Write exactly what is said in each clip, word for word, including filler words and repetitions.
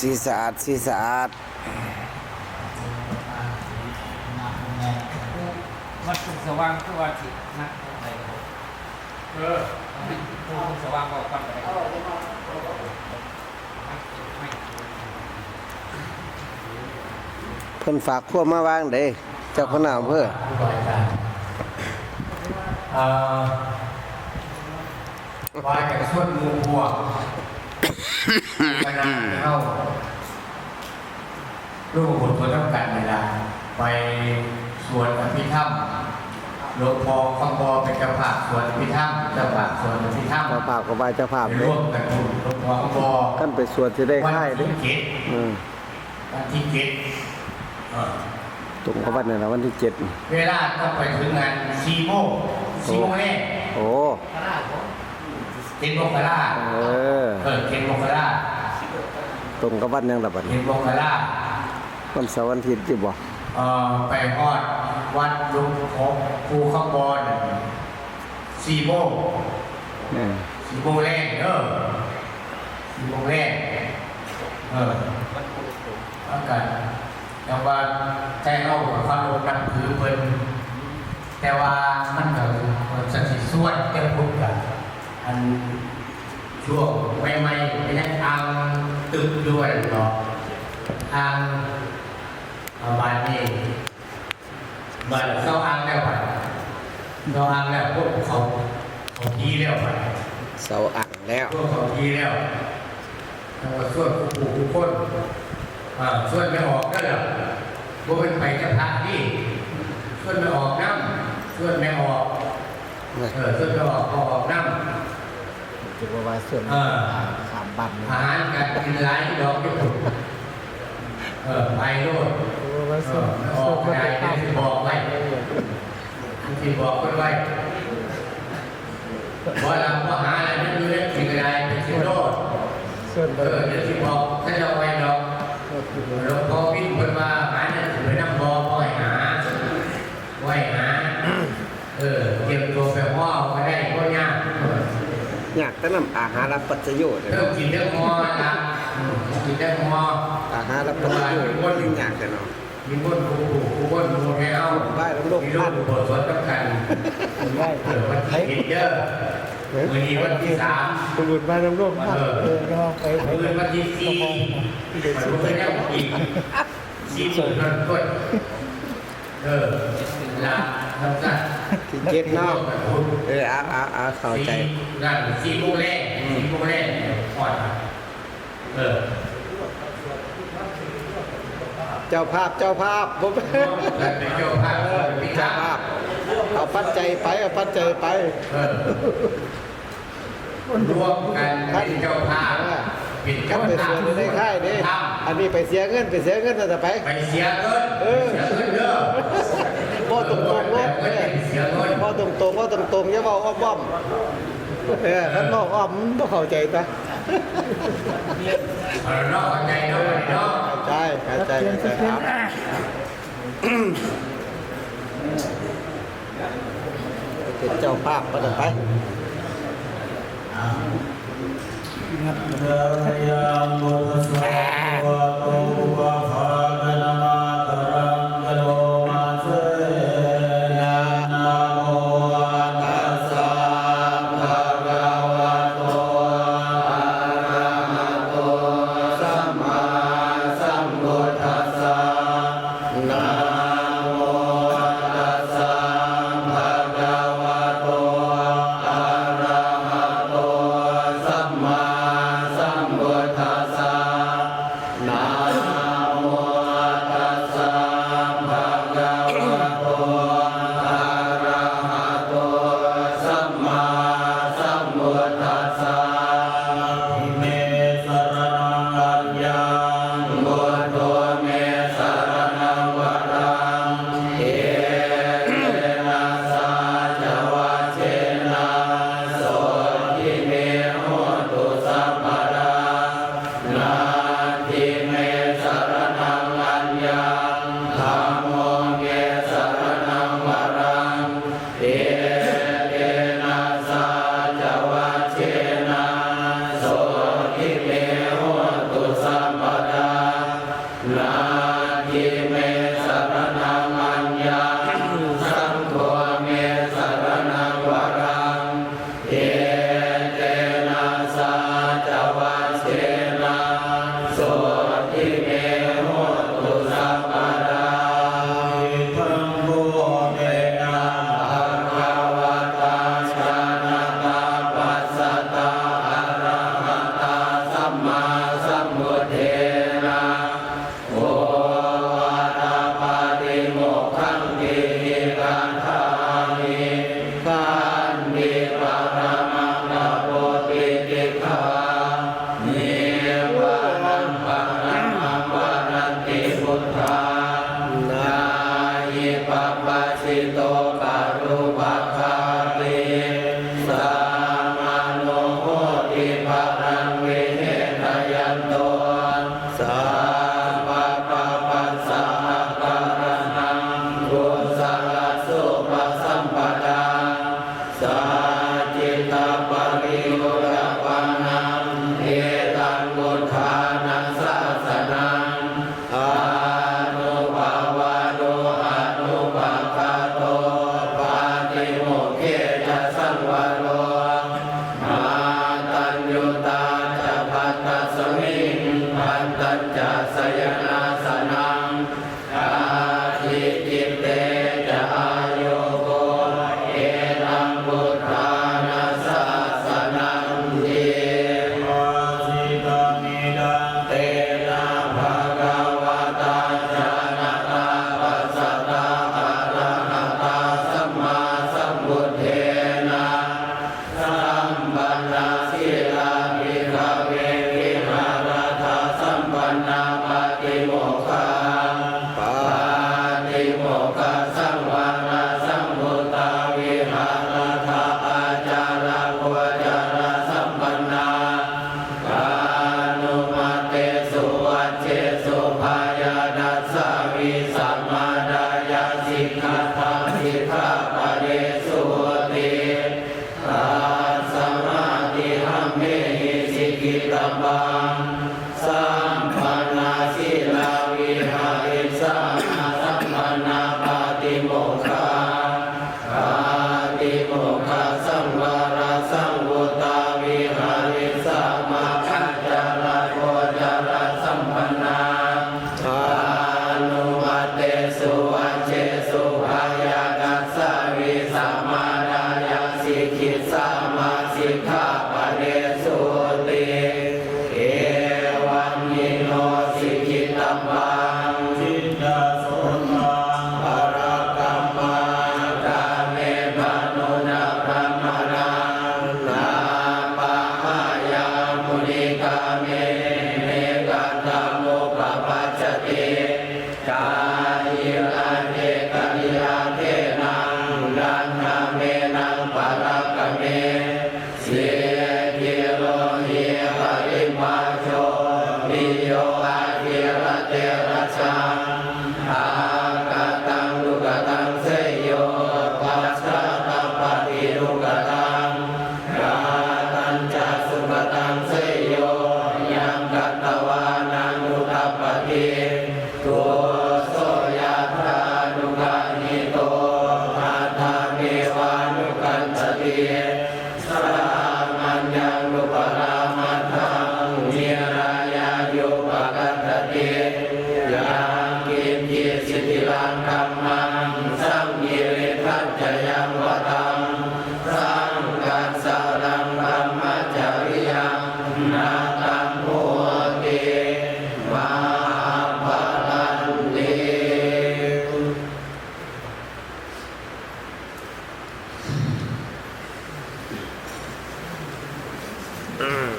สีสะอาด สีสะอาด วัดสุขสว่างคือว่าสินักไป เออ วัดสุขสว่างก็ก่อนไป เพิ่นฝากครัวมาวางเด้ เจ้าคณะอำเภอ เอ่อ ว่าจะชวนหมู่พวก คณะเฮา ร่วมบวชสวดนำกันนี่ล่ะ ไปสวดอภิธรรม หลวงพ่อคำบ่เป็นเจ้าภาพสวดอภิธรรม เจ้าภาพสวดอภิธรรม เจ้าภาพก็ไหว้เจ้าภาพ ไปร่วมกันบุญหลวงพ่อคำบ่ คันไปสวดสิได้ค่ายเด้ วันที่เจ็ด อืม วันที่เจ็ด เออ ตรงกับวันนั่นล่ะ วันที่เจ็ด เวลาต้องไปถึงงานสี่โมง สี่โมงแลง โอ้ เจ็ดมกรา เออ เออ เจ็ดมกรา ตรงกับวันหยังล่ะบัดนี้ เจ็ดมกรา วันเสาร์วันอาทิตย์อยู่บ่ เอ่อ ไปฮอดวัดหลวงพ่อภูคำบ่นั่น สี่โมง อืม สี่โมงแลงเด้อ สี่โมงแลง เออ แล้วก็ แต่ว่าไทเฮาก็เคารพนับถือเพิ่น แต่ว่ามันก็จักสิสวดจักพุทธก็ อันช่วงใหม่ๆก็ยังอ่างตึกอยู่นั่นเนาะ อ่าง อ่า บาดนี้ บาดเซาอ่างแล้วบาด เซาอ่างแล้ว พวกเขา เขาผีแล้วบาด เซาอ่างแล้ว พวกเขาผีแล้ว แล้วก็ชวนผู้ผู้คน อ่า ชวนแม่ออกนั่นแหละ บ่เป็นไปจะพระนี่ ชวนแม่ออกนำ ชวนแม่ออก เออ ชวนแม่ออก ก็ออกนำ จะว่าว่าส่วน เออ ข้ามบ้านนี่ อาหารการกินหลายดอกอยู่ เออ ไปโลด จะว่าว่าส่วน เออ ออกก็ได้ ส่วน เดี๋ยวสิบอกไว้ เดี๋ยวสิบอกเพิ่นไว้ บ่ล่ะ บ่หาอะไร มันอยู่ในกินก็ได้ ไปกินโลด ส่วน เออ เดี๋ยวสิบอกเขาเจ้าไว้ดอก หลวงพ่อวินเพิ่นว่า หาเนี่ยสิไปนำบ่ บ่ให้หา บ่ให้หา เออ เตรียมตัวไปห่อเอาก็ได้ บ่ยาก ยากแต่นำอาหารปัจจโยเด้อ เริ่มกินเรื่องห่อละ อืม กินเรื่องห่อ อาหารปัจจโยมันยากแต่เนาะ มีคนผู้ผู้ผู้คนหมู่แถว บ้านน้ำโลก มีลูกผู้บวชสวดกับกัน ได้ เออ วันที่เจ็ดเด้อ เออ มื้อนี้วันที่สาม บุญบ้านน้ำโลก เออ เออ เนาะ ไป ไป มื้อวันที่สี่ เดี๋ยว มันบ่ได้เอาอีก สี่มื้อนั่นต้น เออ ละ น้ำตาล ที่เจ็ดเนาะ เออ เอา เอา เอา เข้าใจ สี่ นั่น สี่โมงแลง สี่โมงแลง ก่อน เออ เจ้าภาพ เจ้าภาพ ผม เป็นเจ้าภาพ เออ เป็นเจ้าภาพ เอาปัจจัยไป เอาปัจจัยไป เออ ร่วมกันเป็นเจ้าภาพ เออ เป็นเจ้าภาพ ไปสวดในค่ายเด้ อันนี้ไปเสียเงิน ไปเสียเงิน แต่ไป ไปเสียเงิน เออ เสียเงินเด้อ บ่ตรงๆ เนาะ เสียเงิน บ่ตรงๆ บ่ตรงๆ อย่าเว้าอ้อมๆ เออ คันเว้าอ้อม มันบ่เข้าใจตัว เอาเนาะ เข้าใจเนาะ เข้าใจเนาะ เข้าใจ เข้าใจ เข้าใจ เอา เป็นเจ้าภาพก็ต้องไป Jayambudasarato upabhāganamākaraṃ karomase. Namo tassa bhagavato arahato sammāsambuddhassa. Namo tassa bhagavato arahato sammāsambuddhassa. Namo โต ปารุปปคาติ สามานุโหติ ปรัง วิเฮทะยันโต สัพพะปัปปะสะอะกะระหัง กุสะละสุปะสัมปะทา สัจจิตะปะริยุตตะปะนัง เอตัง พุทธานะสาสะนัง อานุภาวาโน อานุภาคาโต ปาติโมกเขจะสังวโร มาตัญญูตาจะภัตตัสมิง ภันตัญจะสยนาสนัง อาทิจิตเตจะอาโยโก เอตังพุทธานะสาสะนัง ที ภาสิตัง อิดัง เตนะ ภะคะวะตา จะนะตา ปัสสะตา อะระหะตา สัมมาสัมพุทเทนะ สัมปันนา สีลา ภิกขะเว วิหารัตถะสัมปันนา ปาติโมกขา ปาติโมกขะสังวรสังวุตตา วิหารัตถะอาจาระโกจารสัมปันนา อนุมัตเตสุวัจเจสุ พยาทัสสะ วิสะมาดายะ สิกขัตถัง สิกขาปะเดสุติ ตัสมาติหัมเหหิ สิกขิตัมปัง สัมปันนา สีลา วิหาริสสะมาสัมปันนา ปาติโมกขา ปาติโมกขะสังวรสังวุตตา วิหาริสสะมาอาจาระโกจารสัมปันนา อนุมัตเตสุวัจเจสุ พยาทัสสะ วิสะมาดายะ สิกขิสสะมา สิกขาปะเดสุติ เอวัมหิโน สิกขิตัมปัง จิตตะโสตัง ปะระกัมมัง กาเม มะนุสสะ พะมะรัง นาปะหะยัง มุนิกาเม เม กัตตะมุปปะปัชชะติ จายิราเจ กะริยาเทนัง ดันทะเมนัง ปะระกะเม สิกขิโรหิ ปะริมมะโจ ปิโย อาทิระเตระจัง อาคาตัง ทุกขะตัง เสยโย ปัสสะตะปะติ ทุกขะตัง กาตัญจะ สุขะตัง เสยโย ยังกัตตวานัง อุตัปปะติ กุโส ยะถา อนุกะหิโต อัตถะเมวานุกัสสะติ สามัญญัง อุปะรามัตถัง นิรายายุปะกัสสะติ ยังกิญจิ สิถิรัง ธัมมัง สังกิริทัจจะยังวะตัง สังคัสสะรัง บรหมจริยัง นะตัมโหติ มะหาปะรันติ อืม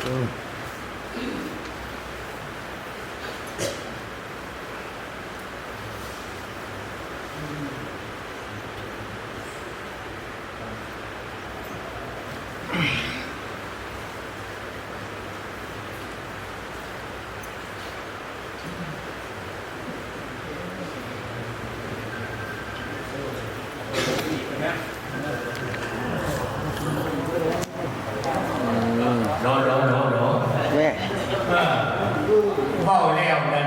อืม รอ รอ รอ รอ แม่ เออ เว้าแล้วนะ